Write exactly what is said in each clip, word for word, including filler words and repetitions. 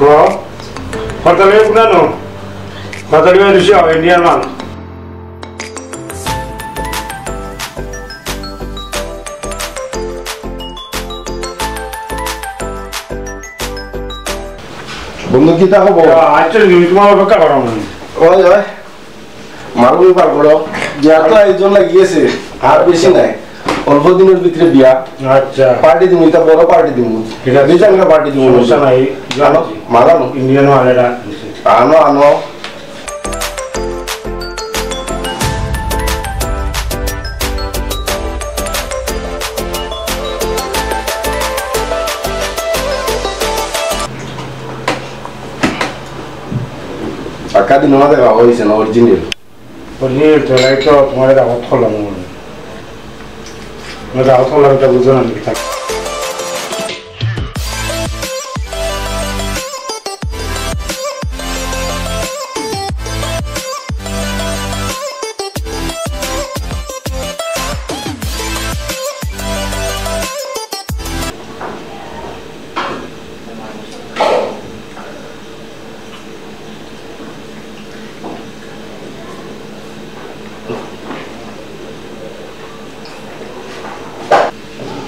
হ্যালো, হরতালি ভাই, কোনানো? হরতালি ভাই, ঋষি, ইন্ডিয়ান মাল। বন্ধু, কিতা খবর? আচ্ছা, তুমি তোমার অপেক্ষা করো না। ওই, ওই। মালগুলো বার করো। বিয়া তো আয়োজন লাগিয়েছে, আর বেশি নাই, অল্প দিনের ভিতরে বিয়া। আচ্ছা। পার্টি দিমু, এটা বড় পার্টি দিমু। ঠিক আছে। দুই জায়গা পার্টি দিমু। সমস্যা নাই। আনো, মাল আনো। ইন্ডিয়ান মাল এটা। আনো, আনো। পাক্কা দিন আমাদের খাওয়া হয়েছে না, অরিজিনাল। অরিজিনাল তো, এই তো তোমার দাওয়াত করলাম মনে হয়। তোমার দাওয়াত করলাম, এটা বুঝো না, আমি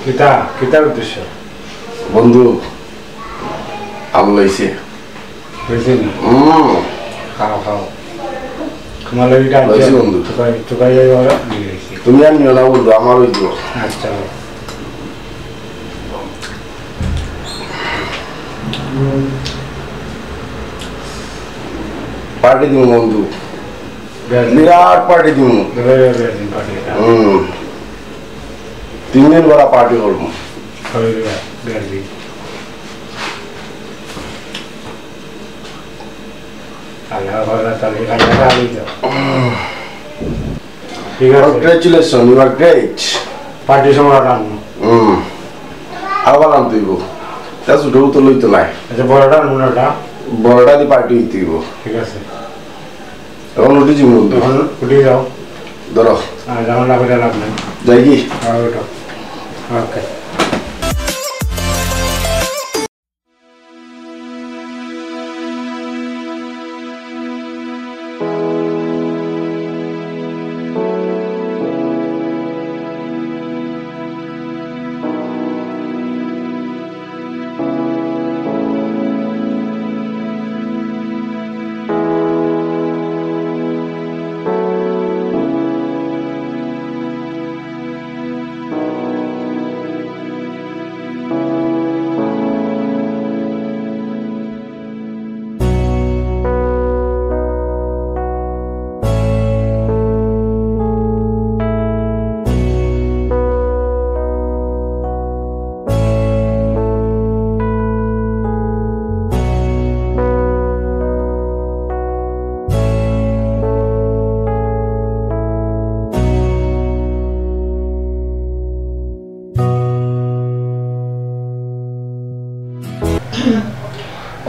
কিতা, কিতার উদ্দেশ্য? বন্ধু, আম লইছে। বুঝলি না? হুম। খাও, খাও। তোমার লাগি এটা লইছি আনছি। বন্ধু। টুকাই, টুকাই যাই ওরা, নিয়ে এসেছি। তুমি আর নিও না বন্ধু, আমার ওই দিও। আচ্ছা। পার্টি দিমু বন্ধু। বিরাট। বিরাট পার্টি দিমু। বিরাট, বিরাট, বিরাট পার্টি এটা। হুম। তিন দিন বেলা পার্টি করবো। সবাই বিরাট, বিরাট দিন। আল্লাহ ভালো, তাহলে খাইয়া খাওয়াই যাও। ঠিক আছে। Congratulations, you are great. Party সম্রাট আনবো। হুম। আবার আনতে হইব। তা ছোট তো লইতো নাই। আচ্ছা, বড়টা আনবো না ওটা? বড়টা দিয়ে পার্টি হইতে হইব। ঠিক আছে। এখন উঠে যাবো বন্ধু। এখন উঠে যাও। ধরো। আর ঝামেলা করে লাভ নাই। যাই কি? হ্যাঁ, ওঠো। ওকে।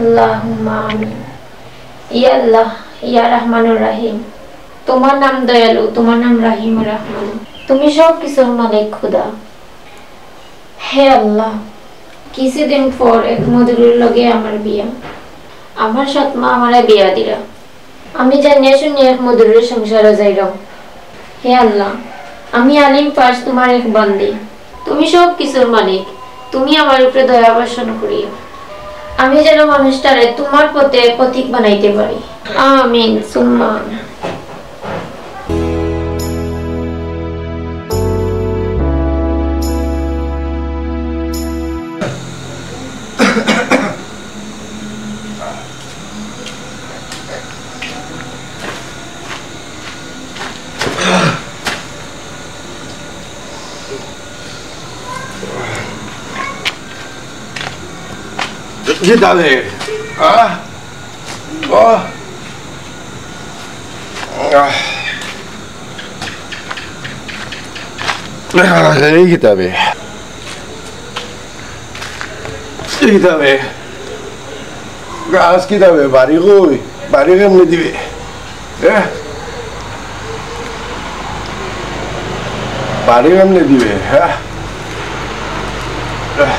আল্লাহুম্মা আমিন। ইয়া আল্লাহ, ইয়া রহমানুর রাহিম, তোমার নাম দয়ালু, তোমার নাম রাহিম রহমান, তুমি সব কিছুর মালিক খুদা। হে আল্লাহ, কিছুদিন পর এক মধুরর লগে আমার বিয়া, আমার সৎ মা আমারে বিয়া দিরা। আমি জানিয়া শুনিয়া এক মধুরর সংসারো যাইরাম। হে আল্লাহ, আমি আলিম পাশ তোমার এক বান্দি। তুমি সব কিছুর মালিক, তুমি আমার উপরে দয়া বর্ষণ করিও। আমি যেন মানুষটারে তোমার পথে পথিক বানাইতে পারি। আমিন, সুম্মা আমিন। কিতা বে? আহ? আহ। আহ। আহ, এই কিতা বে? এই কিতা বে? গাছ কিতা বে? বাড়ি কই? বাড়ি কেমনে দিবে? এ? বাড়ি কেমনে দিবে? হ্যাঁ? এহ।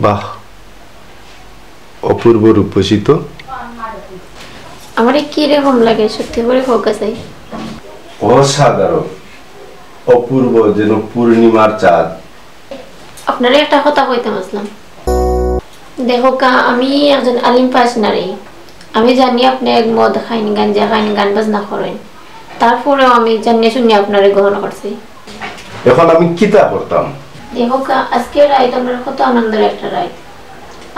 বাহ, অপূর্ব রূপসী তো। আমারে কিরকম লাগে, সত্যি করি কউক্কা চাই। অসাধারণ, অপূর্ব, যেন পূর্ণিমার চাঁদ। আপনারে একটা কথা কইতাম আছলাম। দেখউক্কা, আমি একজন আলিম পাশ নারী। আমি জানি আপনে মদ খাইন, গাঞ্জা খাইন, গান বাজনা করইন, তারপরেও আমি জানিয়া শুনিয়া আপনারে গ্রহণ করছি। এখন আমি কিতা করতাম? দেখউক্কা, আজকের রাইত আমরার কত আনন্দর একটা রাইত।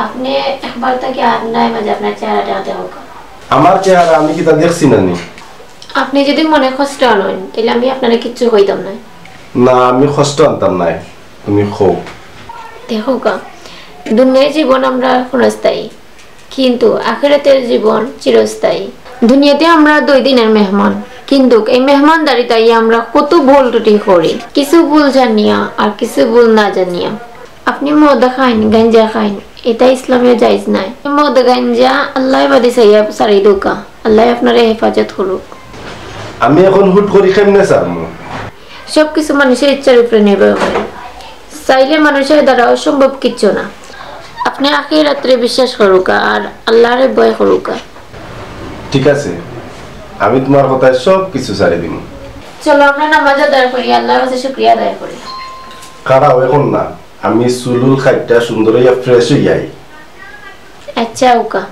আপনে একবার থাকি আপনার মাঝে আপনার চেহারাটা দেখউক্কা। আমার চেহারা আমি কিতা দেখছি না নি? আপনে যদি মনে কষ্ট অইন, তাইলে আমি আপনারে কিচ্ছু কইতাম নায়। না, আমি কষ্ট আনতাম নায়, তুমি কও। দেখউক্কা, দুনিয়ার জীবন আমরার ক্ষণস্থায়ী, কিন্তু আখিরাতের জীবন চিরস্থায়ী। দুনিয়াতে আমরা দুই দিনের মেহমান, কিন্তু এই মেহমানদারিতে আইয়া আমরা কত ভুল ত্রুটি করি, কিছু ভুল জানিয়া আর কিছু ভুল না জানিয়া। আপনে মদ খাইন, গাঞ্জা খাইন, ইতা ইসলামে জায়েজ নায়। মদ গাঞ্জা আল্লায় বাদে চাইয়া ছাড়ি দেউক্কা, আল্লায় আপনারে হেফাজত করউক। আমি এখন হুট করি কেমনে ছাড়মু? সব কিছু মানুষের ইচ্ছার উপরে নির্ভর করে। চাইলে মানুষের দ্বারা অসম্ভব কিচ্ছু না। আপনে আখিরাতরে বিশ্বাস করউক্কা আর আল্লারে ভয় করউক্কা। ঠিক আছে, আমি তুমার কথায় সব কিছু ছাড়ি দিমু। চলো, আমরা নামাজ আদায় করি, আল্লার কাছে শুকরিয়া আদায় করি। খাড়াও, এখন না, আমি চুল-উল কাইট্টা সুন্দর অইয়া fresh অইয়া আই। আচ্ছা, আউক্কা।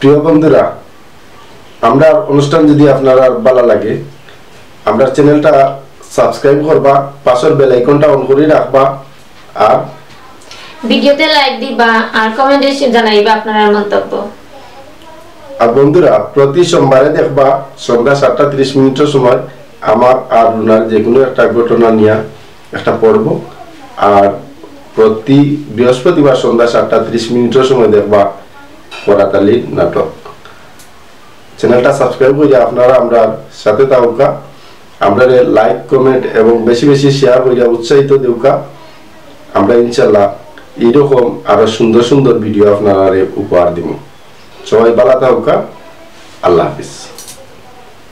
প্রিয় বন্ধুরা, আমরার অনুষ্ঠান যদি আপনারার ভালা লাগে, আমরার channelটা subscribe করবা, পাশর bell iconটা on করি রাখবা, আর videoতে like দিবা, আর commentএ জানাইবা আপনারার মন্তব্য। আর বন্ধুরা, প্রতি সোমবারে দেখবা সন্ধ্যা সাতটা ত্রিশ মিনিটর সময় আমার আর রুনার যেকুনু একটা ঘটনা নিয়া একটা পর্ব, আর প্রতি বৃহস্পতিবার সন্ধ্যা সাতটা ত্রিশ মিনিটর সময় দেখবা করাতালি নাটক। Channelটা subscribe করি আপনারা আমরার সাথে থাকুক্কা, আমরারে like, comment এবং বেশি বেশি share করিয়া উৎসাহিত দেউক্কা। আমরা ইনশাল্লাহ এইরকম আরো সুন্দর সুন্দর video আপনারারে উপহার দিমু। সবাই ভালা থাকুক্কা, আল্লাহ হাফিজ।